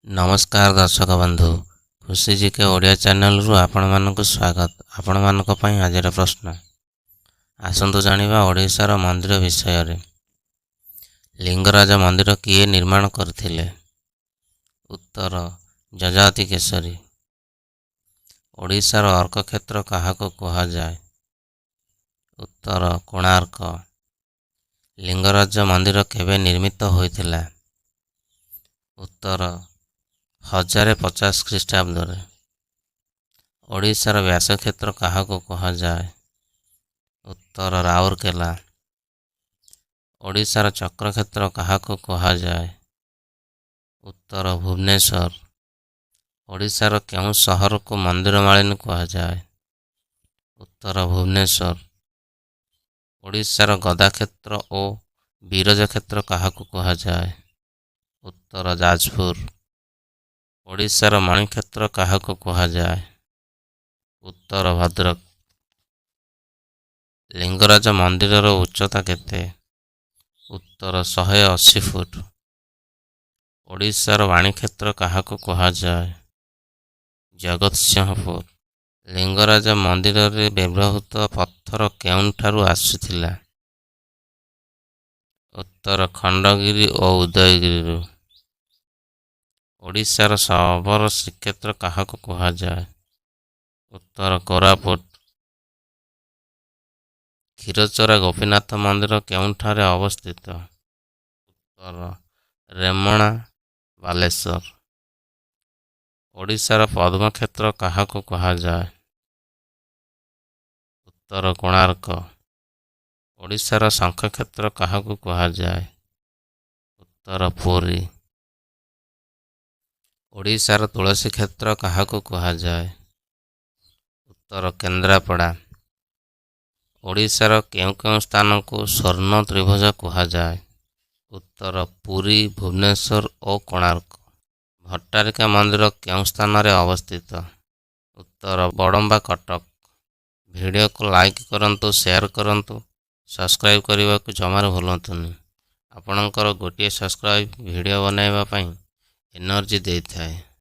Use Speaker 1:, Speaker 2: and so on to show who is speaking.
Speaker 1: ନମସ୍କାର ଦର୍ଶକ ବନ୍ଧୁ, ଖୁସି ଜିକେ ଓଡ଼ିଆ ଚ୍ୟାନେଲରୁ ଆପଣମାନଙ୍କୁ ସ୍ୱାଗତ। ଆପଣମାନଙ୍କ ପାଇଁ ଆଜିର ପ୍ରଶ୍ନ। ଆସନ୍ତୁ ଜାଣିବା ଓଡ଼ିଶାର ମନ୍ଦିର ବିଷୟରେ। ଲିଙ୍ଗରାଜ ମନ୍ଦିର କିଏ ନିର୍ମାଣ କରିଥିଲେ? ଉତ୍ତର, ଯଯାତି କେଶରୀ। ଓଡ଼ିଶାର ଅର୍କକ୍ଷେତ୍ର କାହାକୁ କୁହାଯାଏ? ଉତ୍ତର, କୋଣାର୍କ। ଲିଙ୍ଗରାଜ ମନ୍ଦିର କେବେ ନିର୍ମିତ ହୋଇଥିଲା? ଉତ୍ତର, 1050 ଖ୍ରୀଷ୍ଟାବ୍ଦରେ। ଓଡ଼ିଶାର ବ୍ୟାସକ୍ଷେତ୍ର କାହାକୁ କୁହାଯାଏ? ଉତ୍ତର, ରାଉରକେଲା। ଓଡ଼ିଶାର ଚକ୍ରକ୍ଷେତ୍ର କାହାକୁ କୁହାଯାଏ? ଉତ୍ତର, ଭୁବନେଶ୍ୱର। ଓଡ଼ିଶାର କେଉଁ ସହରକୁ ମନ୍ଦିରମାଳିନୀ କୁହାଯାଏ? ଉତ୍ତର, ଭୁବନେଶ୍ୱର। ଓଡ଼ିଶାର ଗଦାକ୍ଷେତ୍ର ଓ ବିରଜା କ୍ଷେତ୍ର କାହାକୁ କୁହାଯାଏ? ଉତ୍ତର, ଯାଜପୁର। ଓଡ଼ିଶାର ମଣିକ୍ଷେତ୍ର କାହାକୁ କୁହାଯାଏ? ଉତ୍ତର, ଭଦ୍ରକ। ଲିଙ୍ଗରାଜ ମନ୍ଦିରର ଉଚ୍ଚତା କେତେ? ଉତ୍ତର, 180 ଫୁଟ। ଓଡ଼ିଶାର ବାଣୀକ୍ଷେତ୍ର କାହାକୁ କୁହାଯାଏ? ଜଗତସିଂହପୁର। ଲିଙ୍ଗରାଜ ମନ୍ଦିରରେ ବ୍ୟବହୃତ ପଥର କେଉଁଠାରୁ ଆସିଥିଲା? ଉତ୍ତର, ଖଣ୍ଡଗିରି ଓ ଉଦୟଗିରିରୁ। ଓଡ଼ିଶାର ଶବର ଶ୍ରୀକ୍ଷେତ୍ର କାହାକୁ କୁହାଯାଏ? ଉତ୍ତର, କୋରାପୁଟ। କ୍ଷୀରଚୋରା ଗୋପୀନାଥ ମନ୍ଦିର କେଉଁଠାରେ ଅବସ୍ଥିତ? ଉତ୍ତର, ରେମଣା, ବାଲେଶ୍ୱର। ଓଡ଼ିଶାର ପଦ୍ମକ୍ଷେତ୍ର କାହାକୁ କୁହାଯାଏ? ଉତ୍ତର, କୋଣାର୍କ। ଓଡ଼ିଶାର ଶଙ୍ଖକ୍ଷେତ୍ର କାହାକୁ କୁହାଯାଏ? ଉତ୍ତର, ପୁରୀ। ଓଡ଼ିଶାର ତୁଳସୀ କ୍ଷେତ୍ର କାହାକୁ କୁହାଯାଏ? ଉତ୍ତର, କେନ୍ଦ୍ରାପଡ଼ା। ଓଡ଼ିଶାର କେଉଁ କେଉଁ ସ୍ଥାନକୁ ସ୍ୱର୍ଣ୍ଣ ତ୍ରିଭୁଜ କୁହାଯାଏ? ଉତ୍ତର, ପୁରୀ, ଭୁବନେଶ୍ୱର ଓ କୋଣାର୍କ। ଭଟ୍ଟାରିକା ମନ୍ଦିର କେଉଁ ସ୍ଥାନରେ ଅବସ୍ଥିତ? ଉତ୍ତର, ବଡ଼ମ୍ବା, କଟକ। ଭିଡ଼ିଓକୁ ଲାଇକ୍ କରନ୍ତୁ, ସେୟାର କରନ୍ତୁ, ସବସ୍କ୍ରାଇବ୍ କରିବାକୁ ଜମାରୁ ଭୁଲନ୍ତୁନି। ଆପଣଙ୍କର ଗୋଟିଏ ସବସ୍କ୍ରାଇବ୍ ଭିଡ଼ିଓ ବନାଇବା ପାଇଁ ଏନର୍ଜି ଦେଇଥାଏ।